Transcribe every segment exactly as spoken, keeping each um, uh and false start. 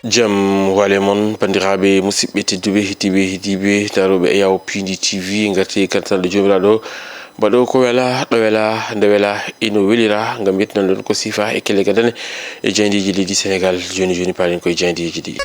Jam wale mon, banndiraaɓe musidɓe tedduɓe, heddiiɓe, heddiiɓe, darooɓe e yawo P D T V, ngarti e kantanɗo Joomiraaɗo, mbaɗo ko wela, ɗo wela, nde wela, ino welira, ngam yettinan ɗon ko sifa e kelle gadane e jayndeeji leydi Senegaal. Jooni, jooni, paalen koye jayndeeji ɗi.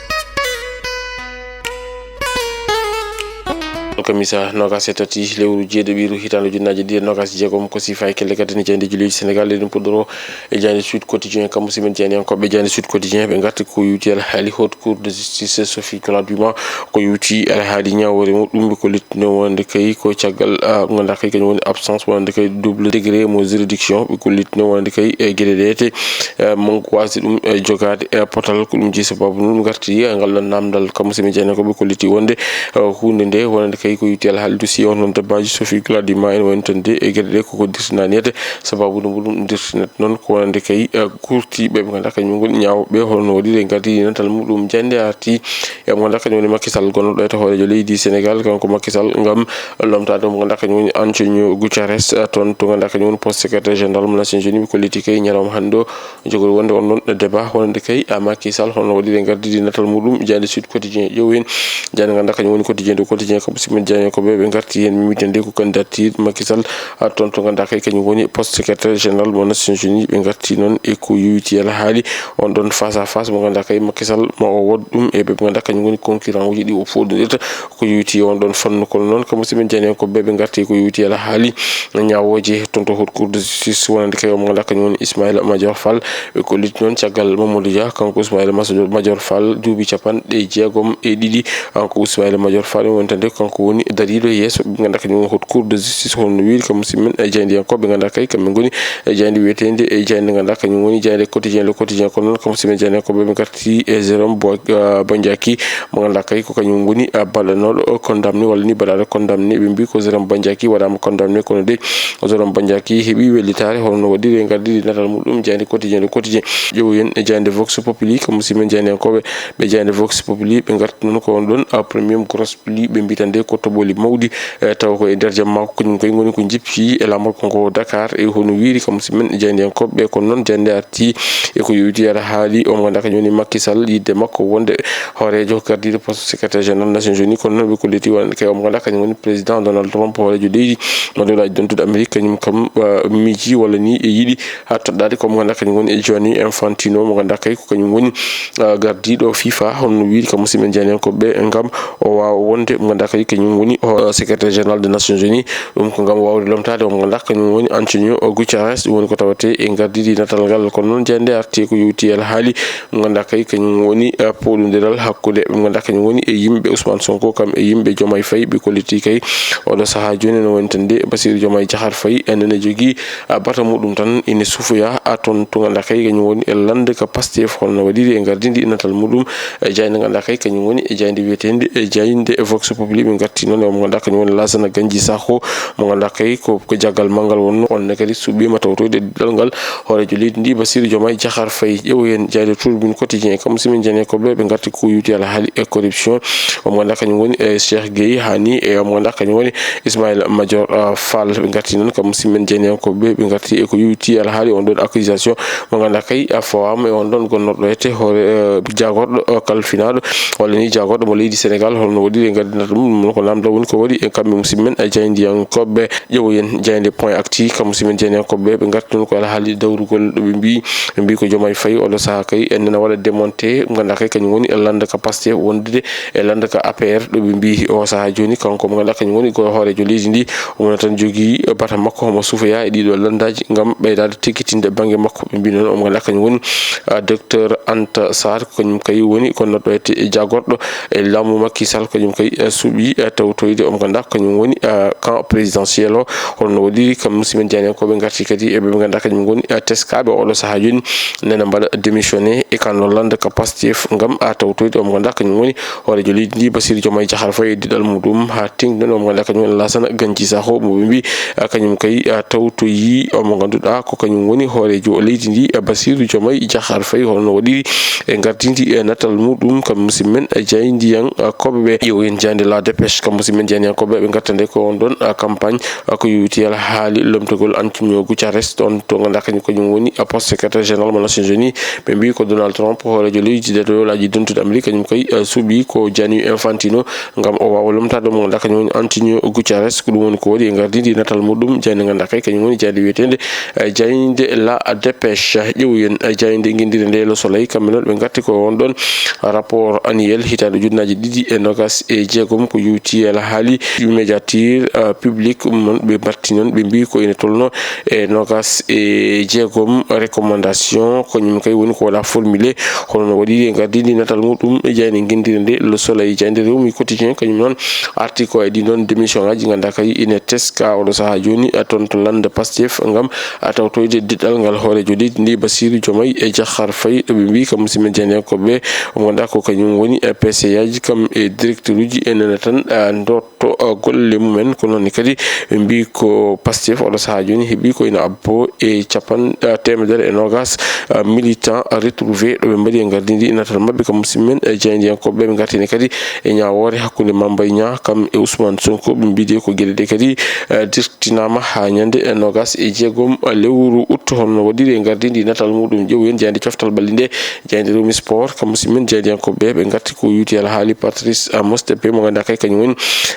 Alkamisa, noogas e tati lewru jeeɗiɗiru, hitaande ujunnaaje ɗiɗi e noogas e jeegom, ko sifa e kelle gadane jayndeeji leydi Senegaal, eɗen puɗɗoro e jaynde Sud Quotidien, kammu simen jayniyankooɓe jaynde Sud Quotidien, ɓe ngarti ko yowiti alhaali Haute Cour de Justice, Sophie Gladima, ko yowiti alhaali ñaawoore muɗum, ɓe kollitino wonande kay ko caggal, ah, mo ngannduɗaa kay kañum woni absence wonande kay double degré mo juridiction, ɓe kollitino wonande kay e geɗe ɗe te, eh, manque waasde ɗum, eh, jogaade, eh, potal, ko ɗum jeyi sababu ɗum ngarti, eh, ngal ɗon naamndal, kammu simen jayniyankooɓe kolliti wonde, eh, huunde nde wonande kay ko yowiti alhaali dossier on, noon dabbaaji Sophie Gladima ene woni tan de e geɗe ɗe koko dirtinaani yete, sababu ɗum ɗum dirtinat noon ko wonande kay, eh, kurti ɓe ɓe ngannduɗaa kañum ngoni ñaawɓe, hono no waɗiri e ngardi natal muɗum jannde arti, e mo ngannduɗaa kañum woni Macky Sall, gonnoɗo e to hooreejo leydi Senegaal, kanko Macky Sall, ngam lomtaade mo ngannduɗaa kañum woni Antonio Guterres, eh, toon to ngannduɗaa kañum woni poste secrétaire général mo Nations Unies, ɓe kolliti kay ñalawma hannde o, jogori wonde on ɗon débat wonande kay, ah, Macky Sall, hono waɗiri e ngardi natal muɗum, jaynde Sud Quotidien. Ƴeewen jaynde ngannduɗaa kañum woni Quotidien de Quotidien, kammu simen jayniyankooɓe, ɓe ngarti heen mimiten de ko candidature Macky Sall, ah, toon to ngannduɗaa kay kañum woni poste secrétaire général mo Nations Unies, ɓe ngarti noon e ko yowiti alhaali on ɗon face à face mo ngannduɗaa kay Macky Sall ma o wood ɗum e ɓe ngannduɗaa kañum woni concurrent uji ɗi o fooɗondirta. Ko yowiti on ɗon fannu, kono noon kammu simen jayniyankooɓe ɓe ngarti ko yowiti alhaali ñaawooje toon to Haute Cour de Justice wonande kay o mo ngannduɗaa kañum woni Ismaïla Madior Fall. Ɓe kolliti noon caggal Mamadou Dia, kanko Ismaïla Mas-, Madior Fall, duuɓi capanɗe jeegom e ɗiɗi. Kanko Ismaïla Madior Fall woni tan de kanko woni dariiɗo yeeso ɓe ngannduɗaa kañum woni Haute Cour de Justice, hono no wiiri kammu simen e jayniyankooɓe ɓe ngannduɗaa kay kamɓe ngoni e jaynde wiyeteende e jaynde ngannduɗaa kañum woni jaynde Quotidien, Le Quotidien, kono noon kammu simen jayniyankooɓe ɓe ngarti e Jérôme Bo-, ah, Bandiaki, mo ngannduɗaa kay ko kañum woni, ah, baɗanooɗo condamné walla ni baɗaaɗo condamné. Ɓe mbi ko Jérôme Bandiaki waɗaama condamné, kono de Jérôme Bandiaki heɓi wellitaare, hono no waɗiri e ngardi natal muɗum jaynde Quotidien, Le Quotidien. Ƴeewen e jaynde Vox Populi, kammu simen jayniyankooɓe ɓe jaynde Vox Populi, ɓe ngarti noon ko on ɗon, ah, premier grosse pli, ɓe mbi tan de ko toɓoli mawɗi, eh, tawa ko e nder jamma ko kañum koye ngoni ko jippi e laamorgo ngo Dakar, e hono wiiri kammu simen e jayniyankooɓe ɓe, kono noon jaynde arti e ko yowiti alhaali o mo ngannduɗaa kañum woni Macky Sall, yidde makko wonde hooreejo gardiiɗo poste secrétaire général Nations Unies, kono noon ɓe kolliti wonande kay o mo ngannduɗaa kañum woni président Donald Trump, hooreejo leydi mo dowlaaji dentuɗi Amérique, kañum kam, ah, miiji walla ni e yiɗi haa toɗɗaade ko mo ngannduɗaa kañum woni Gianni Infantino, mo ngannduɗaa kay ko kañum woni, ah, gardiiɗo FIFA, hono no wiiri kammu simen jayniyankooɓe ɓe, ngam o waawa wonde mo ngannduɗaa kay kañum woni o secrétaire général des Nations Unies. Ɗum ko ngam waawde lomtaade o mo ngannduɗaa kañum woni Antonio Guterres, ɗum woni ko tawetee e ngardi natal ngal. Kono noon jaynde arti ko yowiti alhaali mo ngannduɗaa kay kañum woni, ah, pooɗondiral hakkunde ɓe ngannduɗaa kañum woni e yimɓe Ousmane Sonko kam e yimɓe Diomaye Faye, ɓe kolliti kay oɗo sahaa jooni no woni tan de Bassirou Diomaye Diakhar Faye enen ne jogii, ah, bata muɗum tan ine sufoya, ah, toon to ngannduɗaa kay kañum woni e lannde ka Pastef, hono no waɗiri e ngardi natal muɗum e jaynde ngannduɗaa kay kañum woni e jaynde wiyeteende e jaynde Vox Populi. Ɓe ngarti noon e o mo ngannduɗaa kañum woni Lassana Gagny Sakho, mo ngannduɗaa kay ko, ko jaggal manngal wonno, on ne kadi suɓiima tawtoyde e duɗal ngal hooreejo leydi ndi Bassirou Diomaye Diakhar Faye. Ƴeewen jaynde Tribune Quotidien, kammu simen jayniyankooɓe ɓe ngarti ko yowiti alhaali e corruption. O mo ngannduɗaa kañum woni, eh, Cheikh Gueye, haa ni e o mo ngannduɗaa kañum woni Ismaïla Madior, ah, Fall. Ɓe ngarti noon kammu simen jayniyankooɓe ɓe ngarti e ko yowiti alhaali on ɗon accusation mo ngannduɗaa kay, ah, fawaama e on ɗon gonnoɗo ete hoore, eh, jaagorɗo, eh, kalfinaaɗo walla ni jaagorɗo mo leydi Senegaal, hono no waɗiri e ngardi natal mum, ko naamndal woni ko waɗi e kamɓe musidɓe men, eh, jayniyankooɓe. Ƴeewen jaynde Point Actu, kammu simen jayniyankooɓe ɓe ngarti noon ko alhaali dawrugol ɗo ɓe mbi, ɓe mbi ko Diomaye Faye oɗo sahaa kay en nana waɗa démonté, ngannduɗaa kay kañum woni e lannda ka Pastef wondude e lannda ka A P R, ɗo ɓe mbi o sahaa jooni kanko mo ngannduɗaa kañum woni ko hooreejo leydi ndi, omo tan jogii bata makko, omo sufoya e ɗiɗo lanndaaji ngam ɓeydaade tekkitinde bannge makko. Ɓe mbi noon omo ngannduɗaa kañum woni, ah, docteur Anta Sarr, ko kañum kay woni ko noɗɗo e jaagorɗo e laamu Macky Sall, kañum kay, eh, suɓi, eh, tawtoyde omo ngannduɗaa kañum woni, eh, camp présidentiel o. Hono no waɗiri kam musidɓe jeyaniyankooɓe ngarti kadi e ɓe ɓe ngannduɗaa kañum ngoni, eh, teskaaɓe oɗo sahaa jooni nena mbaɗa démissionné e ka no lannda ka Pastef ngam, ah, tawtoyde omo ngannduɗaa kañum woni hooreejo leydi ndi Bassirou Diomaye Diakhar Faye e diɗal muɗum haa teŋti noon omo ngannduɗaa kañum woni Lassana Gagny Sakho mo ɓe mbi, ah, kañum kay, ah, tawtoyi omo ngannduɗaa ko kañum woni hooreejo leydi ndi, ah, Bassirou Diomaye Diakhar Faye. Hono no waɗiri e ngartidi e natal muɗum kam musidɓe men, ah, jaayndiyankooɓe ɓe. Yo en jaayde La Dépêche. Musidɓe men jeyaniyankooɓe, ɓe ngartande ko on ɗon, ah, campagne, ah, ko yowiti alhaali lomtogol Antonio Guterres, ɗon to ngannduɗaa kañum, kañum woni, ah, poste secrétaire général mo Nations Unies. Ɓe mbii ko Donald Trump, hooreejo leydi dadowlaaji dentuɗi Amérique, kañum kay, ah, suɓii ko Gianni Infantino ngam o waawa lomtaade mo ngannduɗaa kañum woni Antonio Guterres. Ko ɗum woni ko waɗi e ngardiindi natal muɗum, jeyande ngannduɗaa kay kañum woni jeyande wiyeteende, ah, jeyande La Dépêche. Ƴeewoyen, ah, jeyande ngenndire nde Le Soleil, kamɓe noon ɓe ngarti ko on ɗon rapport annuel hitaande ujunnaaji ɗiɗi e noogaas e jeegom, ko yowiti alhaali médiature, euh, publique, um noon ɓe mbaɗti noon, ɓe mbii ko ina tolno e noogaas e jeegom recommandation, ko ñum kay woni ko waɗa formulé. Hono no waɗi e ngardiindi natal muɗum e jeyande ngenndire nde Le Soleil. Jeyande Rewmi Quotidien kañum noon arti ko e ɗin ɗon démission ngaji ngannduɗaa kay ina teska oɗo sahaa jooni, eh, toon to lannde Pastef ngam, eh, tawtoyde diɗɗal ngal hooreejo leydi ndi Bassirou Diomaye e Diakhar Faye, ɗo ɓe mbii kam musidɓe jeyaniyankooɓe ɓe, omo ngannduɗaa ko kañum woni, eh, P C aji kam e directeur uji e nana tan, eh, ndotto, eh, golle mumen. Ko noon ne kadi ɓe mbii ko Pastef oɗo sahaa jooni heɓi ko ina abbo e capan, eh, teemedere e noogaas, eh, militant retrouvé ɗo ɓe mbaɗi e ngardiindi natal maɓɓe kam musidɓe men, eh, jeyaniyankooɓe ɓe. Ɓe ngartini kadi e ñaawoore hakkunde Mame Mbaye Niang kam e Ousmane Sonko. Ɓe mbiɗi ko geɗe ɗe kadi, eh, dirtinaama haa ñande, eh, noogaas e jeegom, eh, lewru août, hono no waɗiri e ngardiindi natal muɗum. Ƴeewoyen jeyande coftal ɓalli nde, jeyande Rewmi Sport, kam musidɓe men jeyaniyankooɓe ɓe, ɓe ngarti ko yowiti alhaali Patrice, eh, Motsepe, mo ngannduɗaa kay kañum woni,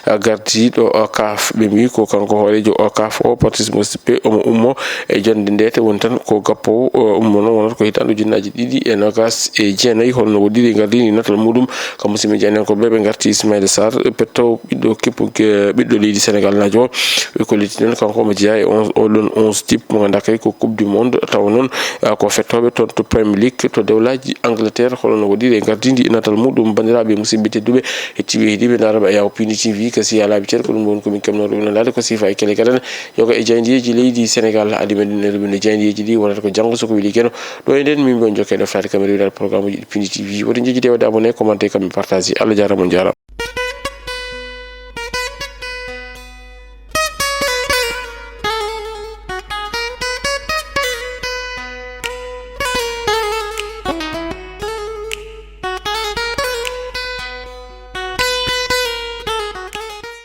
eh, gardiiɗo, eh, CAF. Ɓe mbii ko kanko hooreejo, eh, CAF o, Patrice Motsepe, omo ummo e jonnde nde, te woni tan ko gappo, eh, ummo noon wonata ko hitaande ujunnaaji ɗiɗi e noogaas e jeenayi, hono no waɗiri e ngardiindi natal muɗum. Kam musidɓe jeyaniyankooɓe ɓe, ɓe ngarti Ismaïla Sarr, petto ɓiɗɗo kippu, eh, ɓiɗɗo leydi Sénégal naajo o. Ɓe kolliti noon kanko omo jeyaa e on, oɗon onze type mo ngannduɗaa kay ko Coupe du Monde, tawa noon, ah, ko fettooɓe toon to Premier League to dewlaaji Angleterre. Hono no waɗiri e ngardiindi natal muɗum, banndiraaɓe musidɓe tedduɓe, e T V heɗiiɓe ndaarooɓe e Yaw Pindi T V, kasi yalaaɓe ceer, ko ɗum woni ko min kemnooɗo ɗum nandaade ko siifa e kele kala yoga e jeyanndeeji leydi Sénégal. Adi men ɗum e rubinde jeyanndeeji ɗi wonata ko janngo so ko weli keno. Ɗo e nden min mbiyii on jokkee ɗoftaade kam e rewiraade programme uji ɗi Pindi T V. Woto njejjide waɗde abonné, commenté kam e partagé. Allah jaaraama, on jaaraama.